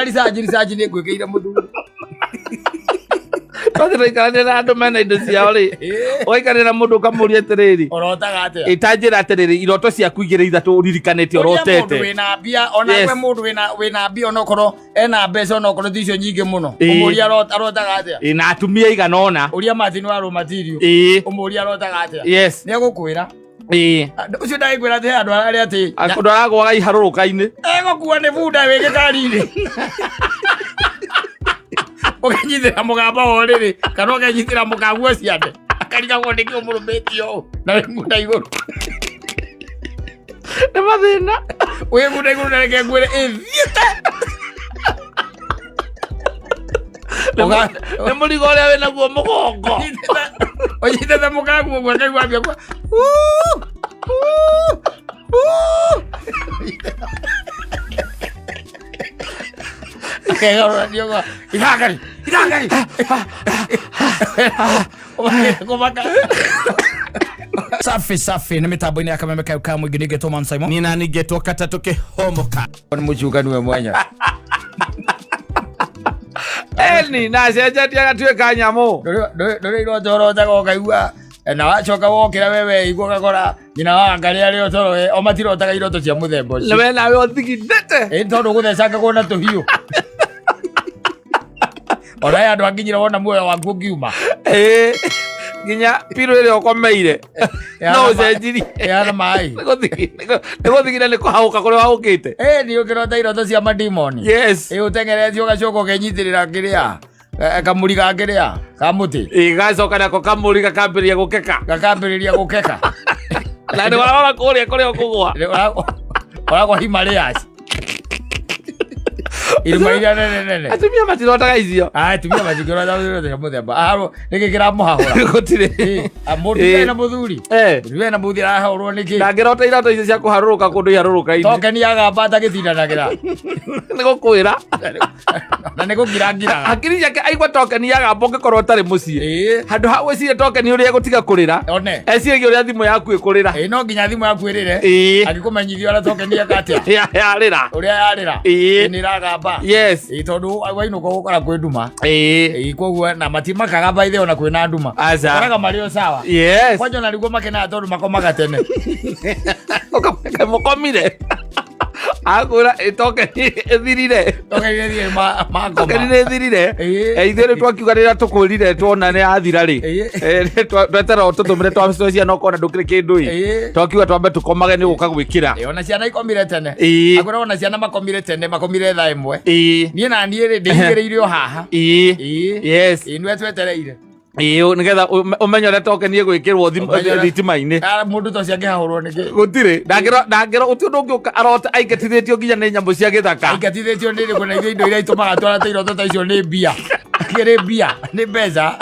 research, research nĩ ngwĩkĩire mũthuri. Twathi twaikarania na andũ mena indo ciao rĩ, ũgaikarania na mũndũ ũkamũria atĩrĩrĩ, Ũrotaga atĩa? Ĩtanjĩra atĩrĩrĩ, iroto ciaku igĩrĩ ithatũ ũririkanĩte Ũria mũndũ ũrotete. wĩna mbia ona Yes. kwe mũndũ wĩna mbia onokorwo ena mbeca onokorwo ti icio nyingĩ mũno. Ũmũrie arotaga atĩa? Ĩ, na atumia igana ũna. Ũria Martin wa Raw Material. Ũmũrie arotaga atĩa? Yes. Nĩ egũkwĩra. Ũcio ndagĩkwĩra atĩ he andũ ararĩa atĩ Andũ aragwaga iharũrũka-inĩ. Egũkua nĩ bunda wĩ gĩkari-inĩ. Ũkenyitĩra mũgamba wa ũrĩrĩ kana ũkenyitĩra mũkaguo ciande akarigagwo nĩkĩ ũmũrũmĩtie ũũ na wĩ bunda igũrũ. Nĩ mathĩna. Wĩ bunda igũrũ na reke ngwĩre ĩthiĩte. Nĩ mũrigo ũrĩa wĩ naguo mũgongo. Ũnyitĩte mũkaguo ũguo akaigua ambia kuga, Akegarũrania ũguo, ithangari ithangari Kũmaka. Safi safi nĩ mĩtambo-inĩ ya kameme kau ka mũingĩ nĩngetwo Man Simon. Niĩ nani ngetwo katatũ kĩhomoka. Nĩ mũcukani we mwenya. Eni na cenjetie agatuĩka nyamũ. Ndũrĩ iroto ũrotaga ũkaigua na wacoka wokĩra wewe igua ũgakora nyina wa ngarĩ arĩ o toro o matirotaga iroto cia mũthemba ũcio. Na we nawe ũthigithĩte. Ĩ tondũ gũthecangagwo na tũhiũ. Ona he andũ anginyira wona muoyo waku ũngiuma. Ĩ, nginya piro ĩrĩa ũkomeire no ũcenjirie. Ĩhana maĩ. Nĩ gũthigina nĩ kũhaũka kũrĩa waũkĩte. Ĩ nĩ ũkĩrota iroto cia madimoni. Yes. Ĩ ũteng'eretie ũgacoka ũkenyitĩrĩra kĩrĩa kamũri ga kĩrĩa ka mũtĩ. Ĩ, gacoka nako kamũri gakambĩrĩria gũkeka. Gakambĩrĩria gũkeka. Na nĩ warora kũrĩa kũrĩa ũkũgwa. Ũragwa Himalayas. Irima iria nene nene. Atumia matirotaga icio. Ah, atumia matingĩrota iroto cia mũthemba. Ah, nĩkĩ kĩramũhahũra? Gũtirĩ. Ĩ, ah, mũndũ ena mũthuri. Mũndũ ena mũthuri arahũrwo nĩkĩ? Ndangĩrota iroto icio cia kũharũrũka kũndũ iharũrũka-inĩ. Tokeni agamba atagĩtindanagĩra. Nĩ gũkwĩra. Na nĩ gũkirangiraga. Hakiri ciake aigua tokeni yagamba ũngĩkorwo ũtarĩ mũciĩ. Handũ ha gwĩciria tokeni ũrĩa ĩgũtiga kũrĩra. One. Eciragia ũrĩa thimũ yaku ĩkũrĩra. Ĩ no nginya thimũ yaku ĩrĩre. Angĩkũmenyithia ũrĩa tokeni eka atĩa. Yarĩra. Ũrĩa yarĩra. Nĩ ĩragamba. Yes. Ĩ tondũ wainũka ũgũkora kwĩ nduma. Ĩ koguo na matimakaga by the way ona kwĩna nduma. Aca. Ũkoraga marĩ o sawa. Yes. Kwanja ona nĩguo makenaga tondũ makomaga tene. Mũkomire. Akwĩra tokeni ĩthirire. Tokeni ĩthirire makoma. Tokeni nĩ ĩthirire. Ithuĩ rĩu twakiuga rĩrĩa tũkwĩrire tuona nĩ yathira rĩ. Tweterera ũtũtũmĩre twa ciana ũkona ndũkĩrĩ kĩndũ ĩ. Twakiuga twambe tũkomage nĩ gũka gwĩkĩra. Ona ciana ikomire tene. Akwĩra ona ciana makomire tene makomire thaa 1. Niĩ na niĩ rĩ ndĩigĩrĩire o haha. Yes. Ĩ nĩwe twetereire. Ĩĩ nĩgetha ũmenye ũrĩa tokeni ĩgwĩkĩrwo thitima-inĩ. Ah, mũndũ ta ũcio angĩhahũrwo nĩkĩ? Gũtirĩ. Ndangĩro gũtirĩ ũndũ ũngĩũka arote aingatithĩtio nginya nĩ nyamũ cia gĩthaka. Aingatithĩtio nĩ rĩkũ na ithuĩ indo iria itũmaga twarate iroto ta icio nĩ mbia. Nĩ mbia, nĩ mbeca.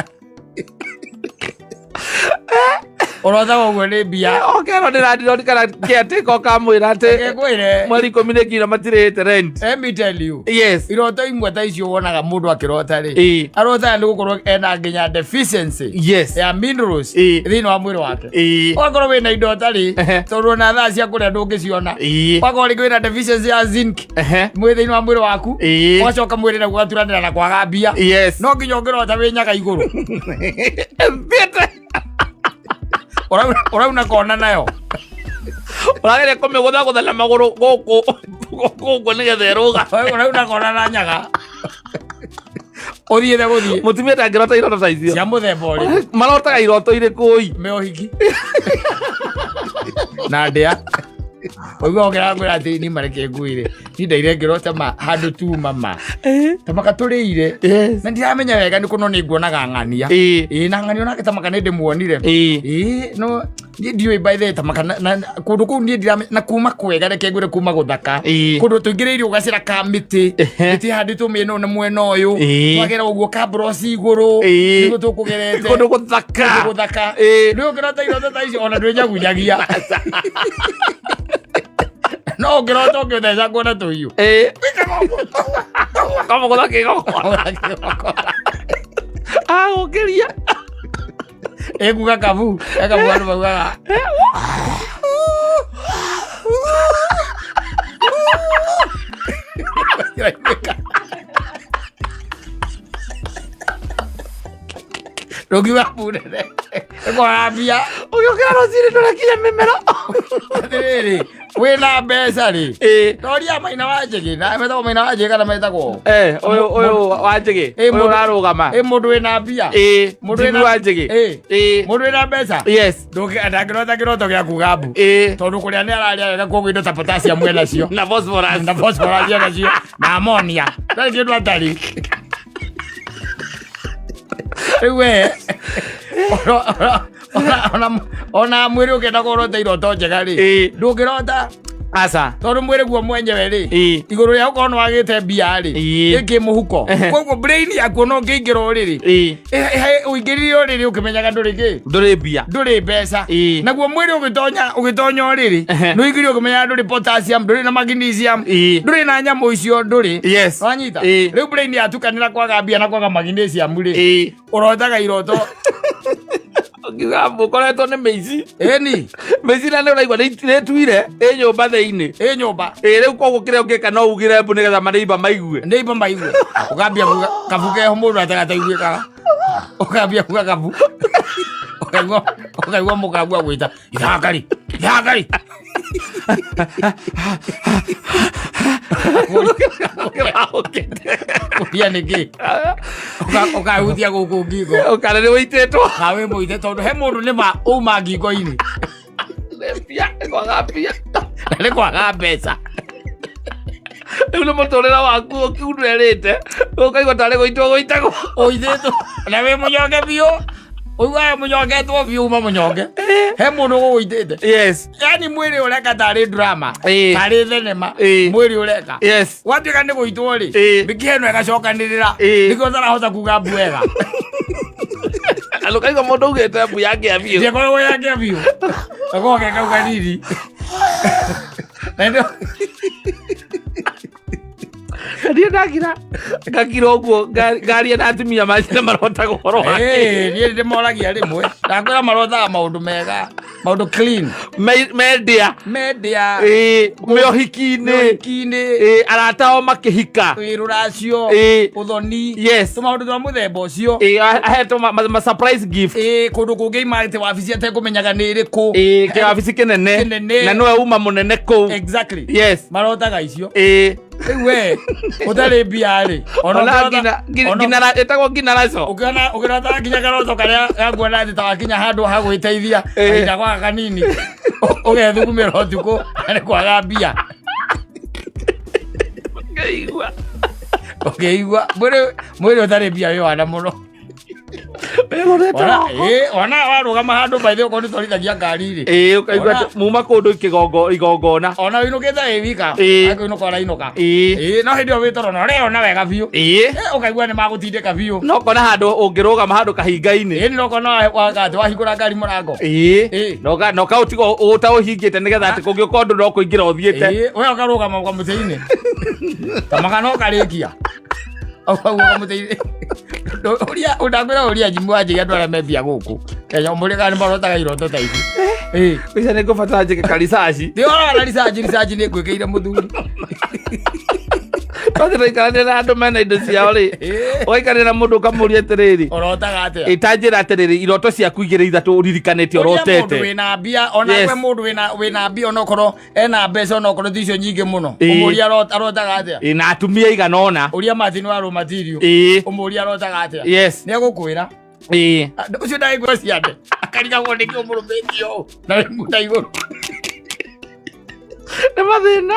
Ũrotaga ũguo nĩ mbia. Okerwo ndĩrandirorikana kĩatĩka ũkamwĩra atĩ Reke ngwĩre. mweri 10 nĩ nginya matirĩhĩte rent. Let me tell you. Yes. Iroto imwe ta icio wonaga mũndũ akĩrota rĩ. Arotaga nĩ gũkorwo ena nginya deficiency. Yes. Ya minerals thĩinĩ wa mwĩrĩ wake. Ũgakorwo wĩna indo ũtarĩ tondũ ona thaa cia kũrĩa ndũngĩciona. Ũgakorwo rĩngĩ wĩna deficiency ya zinc. Mwĩ thĩinĩ wa mwĩrĩ waku. Ũgacoka mwĩrĩ naguo ũgaturanĩra na kwaga mbia. Yes. No nginya ũngĩrota wĩ nyaga igũrũ. Thiĩte. Ũrauna kona nayo. Ũrageria kũmĩgũthagũtha na magũrũ gũkũ gũkũ nĩgetha ĩrũga. Ũrauna kona na nyaga. Ũthiĩte gũthiĩ. Mũtumia ndangĩrota iroto ta icio. Cia mũthemba ũrĩkũ? Marotaga iroto irĩkũ ĩ? Me ũhiki. Na ndĩa. Ũigua ũkĩra kwĩra atĩ ni mareke ngwĩre. Ni ndaire ngĩrota ma handũ tuma ma. Tamaka tũrĩire. Na ndiramenya wega nĩ kũno nĩ nguonaga ng'ania. Ĩĩ na ng'ania onake tamaka nĩ ndĩmuonire. Ĩĩ no niĩ ndiũĩ by the way tamaka na kũndũ kũu niĩ ndiramenya na kuma kwega reke ngwĩre kuma gũthaka. Kũndũ tũingĩrĩire gacĩra ka mĩtĩ. Mĩtĩ ĩhandĩtwo mĩena ũyũ na mwena ũyũ. Twagera ũguo kabroci igũrũ. Nĩguo tũkũgerete. Kũndũ gũthaka. Kũndũ gũthaka. Rĩu ũngĩrota iroto ta icio ona ndwĩnyagunyagia. No ũngĩrota ũngĩtheca kuona tũhiũ. Kamũgũtha kĩgokora. Agũkĩria. Ĩkuga kabu. Ekabu andũ maugaga. Iraiguĩka. Ndũngiuga mbu nene ĩkwaga mbia. Ũgĩũkĩra rũcinĩ ndũrakinya mĩmero. Atĩrĩrĩ, wĩna mbeca rĩ, Ĩĩ. toria Maina wa Njĩgĩ, na metagwo Maina wa Njĩgĩ kana metagwo Eh, ũyũ ũyũ wa Njĩgĩ, Ĩĩ, ũyũ mũndũ- ũrarũgama. Ĩ mũndũ wĩna mbia. Ĩĩ, Mũndũ Jimmy wĩna- wa Njĩgĩ. Ĩĩ. Ĩĩ. Mũndũ wĩna mbeca. Yes. Ndangĩrota kĩroto gĩa kuga mbu. Ĩĩ. Tondũ kũrĩa nĩ ararĩa wega koguo indo ta potassium enacio. Na phosphorus. Na phosphorus enacio. Na ammonia. Ndarĩ kĩndũ atarĩ. Rĩu we ona mwĩrĩ ũkĩenda kũrota iroto njega rĩ, Ĩĩ. ndũngĩrota Aca. tondũ mwĩrĩ guo mwenyewe rĩ, Ĩĩ. igũrũ rĩa gũkorwo nĩ wagĩte mbia rĩ, Ĩĩ. ĩkĩ mũhuko. Koguo brain yaku ona ũngĩingĩra ũrĩrĩ, Ĩĩ. ũingĩrire ũrĩrĩ ũkĩmenyaga ndũrĩ kĩ, Ndũrĩ mbia. ndũrĩ mbeca. Ĩĩ. Naguo mwĩrĩ ũgĩtonya ũrĩrĩ, nĩ ũingĩrire ũkĩmenyaga ndũrĩ potassium, ndũrĩ na magnesium, Ĩĩ. ndũrĩ na nyamũ icio ndũrĩ. Yes. Wanyita? Ĩĩ. Rĩu brain yatukanĩra kwaga mbia na kwaga magnesium rĩ, Ĩĩ. ũrotaga iroto. Ũngiuga mbu ũkoretwo nĩ mĩici. Ĩni. Mĩici na nĩ ũraigua nĩ ĩtuire ĩ nyũmba thĩinĩ. Ĩ nyũmba. Ĩ rĩu koguo kĩrĩa ũngĩka no ugire mbu nĩgetha maneiba maigue. Neighbor maigue. Ũkambia kuga kabu keho mũndũ atagataiguĩkaga. Ũkambia kuga kabu. Ũkaigua mũkagu agwĩta ithangari, ithangari. Kũria nĩkĩ? Ũkahutia gũkũ ngingo. Ũkana nĩ wĩitĩtwo. Ka wĩ mũite tondũ he mũndũ nĩma uma ngingo-inĩ. Nĩ mbia, nĩ kwaga mbia. Na nĩ kwaga mbeca. Rĩu nĩ mũtũrĩre waku ũkiundwerĩte. Ũkaigua tarĩ gũitwo gũitagwo. Ũithĩtwo na wĩ mũnyonge biũ. Ũiguaga mũnyongetwo biũ uma mũnyonge. He mũndũ ũgũgũitĩte. Yes. Yani mwĩrĩ ũreka tarĩ drama. Ĩĩ. Tarĩ thenema. Ĩĩ. Mwĩrĩ ũreka. Yes. Gwatuĩka nĩ gũitwo rĩ, Ĩĩ. mĩkiha ĩno ĩgacokanĩrĩra. Ĩĩ. Nĩkĩo ũtarahota kuga mbu wega. Na ndũkaigua mũndũ augĩte mbu yake biũ. Ndĩkoragwo yake biũ. Gakoragwo ke kau kanini. Na ndio Niĩ ndakira ngakira ũguo ngaria na atumia manjĩra marotaga ũhoro wa Ĩĩ, niĩ ndĩmoragia rĩmwe. Ndakwĩra marotaga maũndũ mega, maũndũ clean. Mendia. Mendia. Ĩĩ, mĩohiki-inĩ. Mĩohiki-inĩ. Ĩĩ, arata ao makĩhika. Ĩĩ, rũracio. Ĩĩ. Ũthoni. Yes. Tũmaũndũ twa mũthemba ũcio. Ĩĩ, ahetwo ma surprise gift. Ĩĩ, kũndũ kũngĩ imagĩte wabici atekũmenyaga nĩ ĩrĩkũ. Ĩĩ, kĩwabici kĩnene. Kĩnene. Na nĩwe uma mũnene kũu. Exactly. Yes. Marotaga icio. Ĩĩ. Rĩu we ũtarĩ mbia rĩ, ona Ona ũkĩrota- ngina ĩtagwo ngina raco. Ũkĩona ũkĩrota nginya karoto karĩa gakuona atĩ ta wakinya handũ ha gwĩteithia Ĩĩ. kahinda gwaka kanini ũgethugumĩra ũtukũ na nĩ kwaga mbia. Ngaigua. Ũkĩigua mwĩrĩ ũtarĩ mbia wĩ wana mũno. Wĩrorete Ona roko. ĩĩ, ona warũgama handũ by the way okorwo nĩ twarithagia ngari rĩ. Ĩĩ, ũkaigua Ona- atĩ muma kũndũ kĩgongo igongona. Ona ũinũkĩte wĩ wika. Ĩĩ. Akũinũka ũrainũka. Ĩĩ. Ĩĩ, no hĩndĩ ĩyo wĩ toro na ũreyona wega biũ. Ĩĩ. Ĩ, ũkaigua nĩ magũtindĩka biũ. No kona handũ ũngĩrũgama handũ kahinga-inĩ. Ĩĩ, no kona atĩ wahingũra ngari mũrango. Ĩĩ. Ĩĩ. Na ũkaũtiga ũtaũhingĩte nĩgetha atĩ kũngĩũka ũndũ no kũingĩra ũthiĩte. Ĩĩ, we ũkarũgama kamũtĩ-inĩ. Kamaka no karĩkia. Ũkaguo kamũtĩ-inĩ. Ũria ũndakwĩra ũria Jimmy wa Njĩgĩ andũ arĩa me mbia gũkũ. Kenya ũmũrie kana nĩ marotaga iroto ta ici. Ĩĩ. Ica nĩ ngũbatara njĩke ka research. Ndĩroraga na research, research nĩ ngwĩkĩire mũthuri. Tondũ tũikarania na andũ mena indo ciao rĩ. Ĩĩ. Ũgaikarania na mũndũ ũkamũria atĩrĩrĩ. Ũrotaga atĩa? Ĩ ta njĩra atĩrĩrĩ iroto ciaku igĩrĩ ithatũ ũririkanĩte Ũria mũndũ ũrotete. wĩna mbia ona Yes. kwe mũndũ wĩna mbia onokorwo ena mbeca onokorwo ti icio nyingĩ mũno. Ĩĩ. Ũmũrie arotaga atĩa? Ĩ na atumia igana ũna. Ũria Martin wa Rũmatirio. Ĩĩ. Ũmũrie arotaga atĩa? Yes. Nĩ egũkwĩra. Ĩĩ. Ũcio ndagĩkua ciande. Akarigagwo nĩkĩ ũmũrũmĩtie ũũ. Na wĩ ngunda igũrũ. Nĩ mathĩna.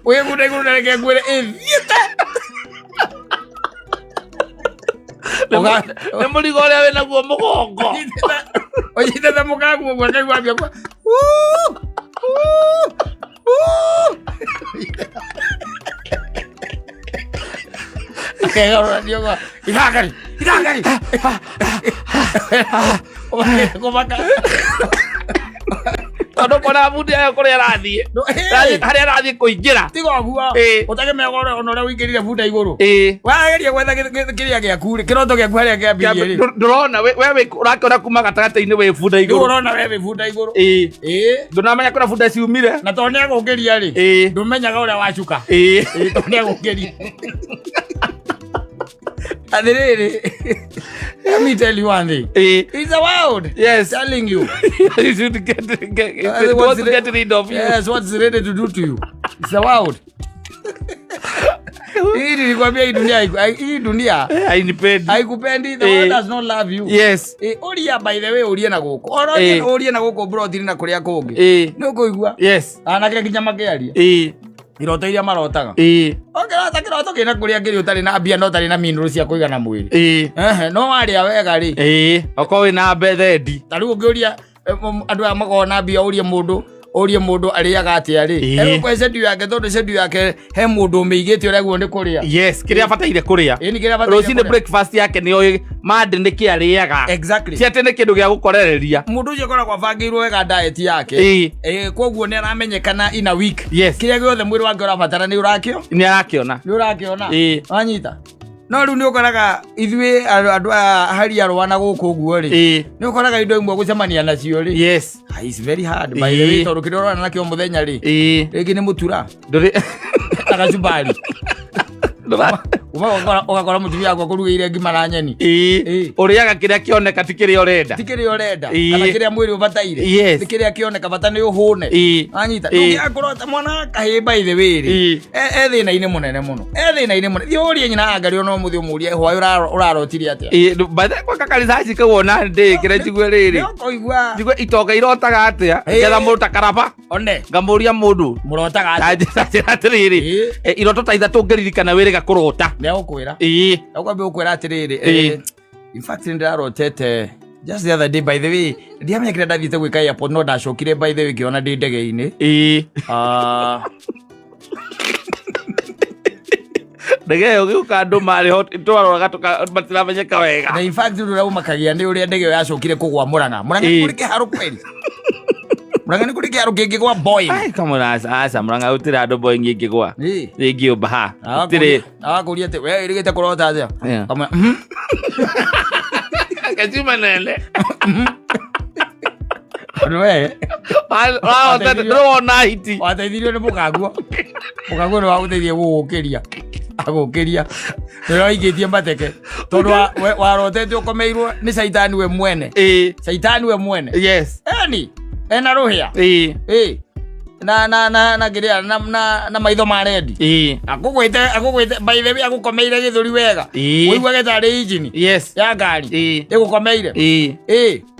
Wĩ ngunda igũrũ na reke ngwĩre ĩthiĩte. Nĩ mũrigo ũrĩa wĩnaguo mũgongo. Ũnyitĩte mũkaguo ũguo akaigua ambia kuga, Akegarũrania ũguo, ithangari, ithangari. Kũmaka. Tondũ kona bundi ayo kũrĩa arathiĩ. Harĩa arathiĩ kũingĩra. Tiga ũguo. Ĩĩ. Ũtakĩmenya ona ũrĩa ũingĩrire bunda igũrũ. Ĩĩ. Wageria gwetha kĩrĩa gĩaku rĩ, kĩroto gĩaku harĩa kĩambirie rĩ. Ndũrona we ũrakĩona kuma gatagatĩ-inĩ wĩ bunda Rĩu igũrũ. ũrona we wĩ bunda igũrũ. Ĩĩ. Ĩĩ. Ndũnamenya kũrĩa bunda ciumire. Na tondũ nĩegũkĩria rĩ, Ĩĩ. ndũmenyaga ũrĩa wacuka. Ĩĩ. Ĩĩ, tondũ nĩegũkĩria. Atĩrĩrĩ, let me tell you one thing. It's a world. Yes. Telling you. You should get, it wants to get rid of you. Yes, what's ready to do to you. It's a world. Hii nilikwambia hii dunia hii dunia Hainipendi. haikupendi. The world does not love you. Yes. Uria by the way urie na guku. Ora urie na guku brotiri na kuria kungi. Ni ukuigua. Yes. Anake nginya makiaria. Iroto iria marotaga. Ũngĩrota kĩroto kĩna kũrĩa kĩrĩ ũtarĩ na mbia na ũtarĩ na minerals cia kũigana mwĩrĩ. Ehe, no warĩa wega rĩ. Okorwo wĩna bethendi. Ta rĩu ũngĩũria andũ aya makoragwo na mbia ũrie mũndũ ũrie mũndũ arĩaga atĩa rĩ. Egũkũhe schedule yake tondũ schedule yake he mũndũ ũmĩigĩte ũrĩa guo nĩ kũrĩa. Yes, kĩrĩa abataire kũrĩa. Ĩni kĩrĩa abataire Rũcinĩ kũrĩa. breakfast yake nĩ oĩ mande nĩ kĩ arĩaga. Exactly. Ti atĩ nĩ kĩndũ gĩa gũkorereria. Mũndũ ũcio akoragwo abangĩirwo wega diet yake. Koguo nĩ aramenyekana in a week. Yes. Kĩrĩa gĩothe mwĩrĩ wake ũrabatara nĩ ũrakĩo. Nĩ arakĩona. Nĩ ũrakĩona. Wanyita. No rĩu nĩ ũkoraga ithuĩ andũ aya hari arũa na gũkũ ũguo rĩ. Nĩ ũkoraga indo imwe gũcemania nacio rĩ. Yes. It's very hard by the way tondũ kĩrĩa ũrona nakĩo mũthenya rĩ. Rĩngĩ nĩ mũtura. Ndũrĩ. Na gacumbari. Ũgakora mũtumia waku akũrugĩire ngima na nyeni. Ũrĩaga kĩrĩa kĩoneka ti kĩrĩa ũrenda. Ti kĩrĩa ũrenda. Kana kĩrĩa mwĩrĩ ũbataire. Yes. Ti kĩrĩa kĩoneka bata nĩ ũhũne. Wanyita. Ndũngĩakũrota mwana kahĩĩ by the way rĩ. E thĩna-inĩ mũnene mũno. E thĩna-inĩ mũnene. Thiĩ ũrie nyina Angario no mũthiĩ ũmũrie hwaĩ ũrarotire atĩa. By the way kwa kakaricaci kau ona ndĩkĩre njigue rĩrĩ. Nĩ ũkũigua. Njigue itonga irotaga atĩa. Ngetha mũndũ ta karaba. One. Ngamũria mũndũ. Mũrotaga atĩa. Njĩra atĩrĩrĩ. Iroto ta ithatũ ũngĩririkana wĩrĩga kũrota. Nĩ egũkwĩra. Egũkwambia gũkwĩra atĩrĩrĩ. In fact nĩ ndĩrarotete just the other day by the way ndiamenya kĩrĩa ndathiĩte gwĩka airport no ndacokire by the way ngĩona ndĩ ndege-inĩ. Ndege ĩyo gĩũka andũ marĩ ho twaroraga matiramenyeka wega. Na in fact ũndũ ũrĩa ũmakagia nĩ ũrĩa ndege ĩyo yacokire kũgwa Murang'a. Murang'a nĩ kũrĩ kĩharo kweli. Murang'a nĩ kũrĩ kĩharo kĩngĩgwa Boeing. Ai, come on, aca, aca, Murang'a gũtirĩ handũ Boeing ĩngĩgwa. Ĩngĩũmba ha. Gũtirĩ. Agakũria atĩ we ĩrĩgĩte kũrota atĩa? Kamwe, Gacuma nene. Tondũ we Ũrarota ndũrona hiti. Wateithirio nĩ mũkanguo. Mũkanguo nĩ wagũteithia gũgũkĩria. Agũkĩria. Nĩ ũraikĩtie mateke. Tondũ warotete ũkomeirwo nĩ caitani we mwene. Caitani we mwene. Yes. Eni, ena rũhĩa. Na na na na kĩrĩa na na na maitho ma rendi. Akũgwĩte akũgwĩte by the way agũkomeire gĩthũri wega. Ũiguage tarĩ injini. Yes. Ya ngari. Ĩgũkomeire.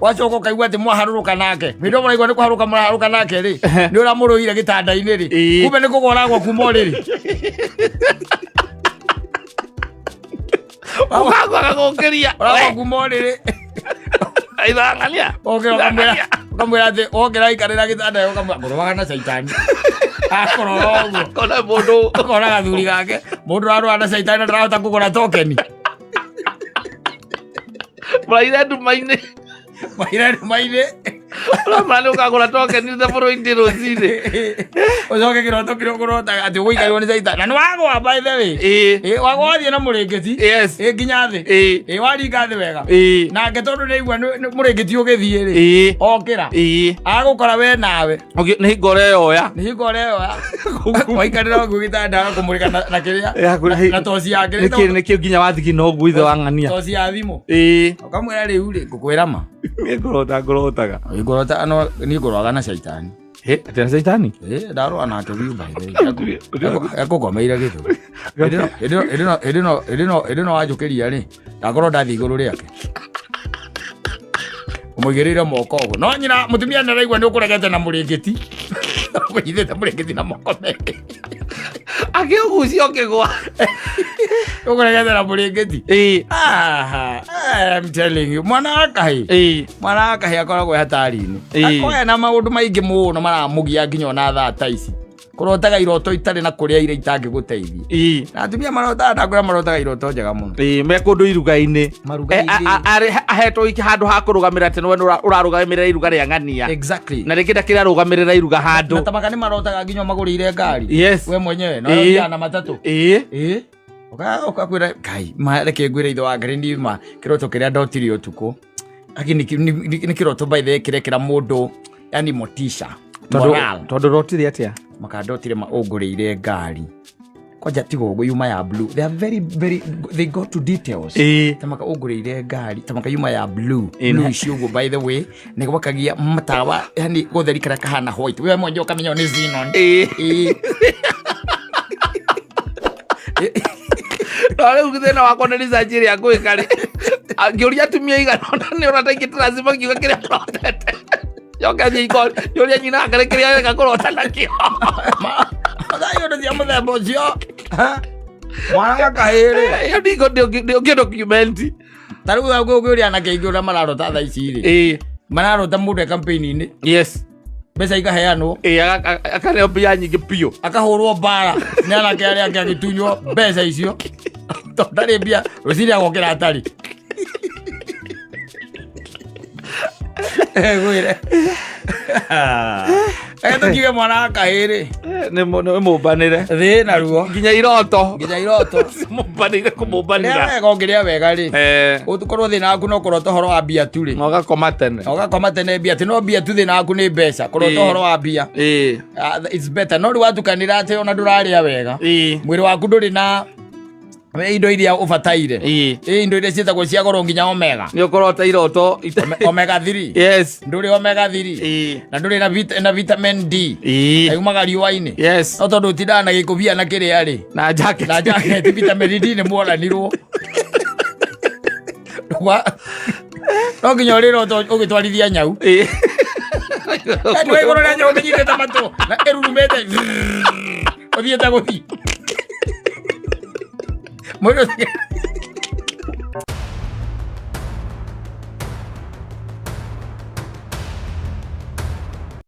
Wacoka ũkaigua atĩ mwaharũrũka nake. Hĩndĩ ĩyo mũraigua nĩ kũharũka mũraharũka nake rĩ. Nĩ ũramũrũire gĩtanda-inĩ rĩ. Kumbe nĩ kũgwa ũragwa kuma ũrĩrĩ. Ũkagwa gagũkĩria. Ũragwa kuma ũrĩrĩ. Ithang'ania. Ũkĩra ũkamwĩra ũkamwĩra atĩ wokĩra aikarĩra gĩtanda ũkamwĩra ngũrũaga na caitani. Akũrora ũguo. Kona mũndũ. Akona gathuri gake. Mũndũ ũrarũa na caitani na ndarahota kũgũra tokeni. Mũraire nduma-inĩ. Mũraire nduma-inĩ. Ũramwĩra nĩ ũkagũra tokeni ta bũrũri-inĩ rũcinĩ. Ũcoke kĩroto kĩrĩa ũkũrotaga atĩ ũgũikarĩrwo nĩ caitani. Na nĩ wagwa by the way. Wagwa wathiĩ na mũrĩngĩti. Yes. Nginya thĩ. Waringa thĩ wega. Nake tondũ nĩ aigua mũrĩngĩti ũgĩthiĩ rĩ. Okĩra. Agũkora we nawe. Nĩ hingo ũreyoya. Nĩ hingo ũreyoya. Waikarĩra ũguo gĩtanda agakũmũrĩka na kĩrĩa. Na toci yake. Nĩkĩo nginya wathigina ũguo ithe wa ng'ania. Toci ya thimũ. Ũkamwĩra rĩu rĩ, ngũkwĩra ma. Niĩ ngũrota ngũrotaga. Ngũrota no niĩ ngũroaga na caitani. Atĩ na caitani? Ndarũa nake biũ by the way. Ekũkomeire gĩthũri. Hĩndĩ ĩno wanjũkĩria rĩ, ndakorwo ndathiĩ igũrũ rĩake. Ũmũigĩrĩire moko ũguo. No nyina mũtumia nĩ araigua nĩ ũkũregete na mũrĩngĩti. Ũnyitĩte mũrĩngĩti na moko merĩ. Akĩũgucia ũkĩgwa. Ũkũregete na mũrĩngĩti. Aha, I'm telling you, mwana wa kahĩĩ. Mwana wa kahĩĩ akoragwo e hatari-inĩ. Akoragwo na maũndũ maingĩ mũno maramũgia nginya ona thaa ta ici. Kũrotaga iroto itarĩ na kũrĩa iria itangĩgũteithia. Na atumia marotaga, ndakwĩra marotaga iroto njega mũno. Me kũndũ iruga-inĩ. Maruga-inĩ. Ahetwo handũ ha kũrũgamĩrĩra atĩ nĩwe ũrarũgamĩrĩra iruga rĩa ng'ania. Exactly. Na rĩngĩ ndakĩrĩ arũgamĩrĩra iruga handũ. Na tamaka nĩ marotaga nginya magũrĩire ngari. Yes. We mwenyewe, na ũrathiaga na matatũ. Ũkakwĩra, Ngai, ma, reke ngwĩre ithe wa Ngai, niĩ ma, kĩroto kĩrĩa ndotire ũtukũ. Lakini nĩ kĩroto by the way kĩrekĩra mũndũ, yani motisha. Tondũ Morale. tondũ rotire atĩa? Maka ndotire ma ũngũrĩire ngari. Kwanja tiga ũguo, yuma ya blue. They are very very, they go to details. Tamaka ũngũrĩire ngari, tamaka yuma ya blue. Blue icio ũguo, by the way, nĩ gwakagia matawa, yani gũtheri karĩa kahana white. We mwenyewe ũkamenya nĩ xenon. Ĩĩ. No rĩu thĩna wakwa nĩ research ĩrĩa ngwĩka rĩ, ngĩũria atumia igana ũna nĩ ũrata ingĩ tũraci makiuga kĩrĩa ũrotete. Njoke thiĩ njũrie nyina akĩrĩ kĩrĩa eka kũrota nakĩo. Mathayo ndũ cia mũthemba ũcio. Ha? Mwana gakahĩrĩ. Ĩyo ndingĩ document. Ta rĩu ũngĩũria anake aingĩ ũrĩa mararota thaa ici rĩ. Mararota mũndũ e campaign-inĩ. Mbeca ikaheanwo. Ĩĩ, akaneo mbia nyingĩ biũ. Akahũrwo mbara nĩ anake arĩa angĩ agĩtunywo mbeca icio. Tondũ ndarĩ mbia, rũcinĩ agokĩra atarĩ. Ngwĩre. Reke tũkiuge mwana wa kahĩrĩ. Nĩ mũmbanĩre. Thĩ na ruo. Nginya iroto. Nginya iroto. Mũmbanĩire Rĩa kũmũmbanĩra. wega ũngĩrĩa wega rĩ. Ũkorwo thĩna waku no kũrota ũhoro wa mbia tu rĩ. Na ũgakoma tene. Na ũgakoma tene mbia ti no mbia tu thĩna waku nĩ mbeca. Kũrota ũhoro wa mbia. It's better. No rĩu watukanĩra atĩ ona ndũrarĩa wega. Mwĩrĩ waku ndũrĩ na indo iria ũbataire. Ĩ indo iria ciĩtagwo cia goro nginya omega. Nĩ ũkũrota iroto. Omega 3. Yes. Ndũrĩ omega 3. Na ndũrĩ na vitamin D. Na yumaga riũa-inĩ. Yes. No tondũ ũtindaga na gĩkũbia na kĩrĩa rĩ. Na jacket. Na jacket vitamin D nĩ mworanirwo. No nginya ũrĩrota ũgĩtwarithia nyau. Yaani wa igũrũ rĩa nyau ũmĩnyitĩte matũ na ĩrurumĩte. Ũthiĩte gũthiĩ. Mũndũ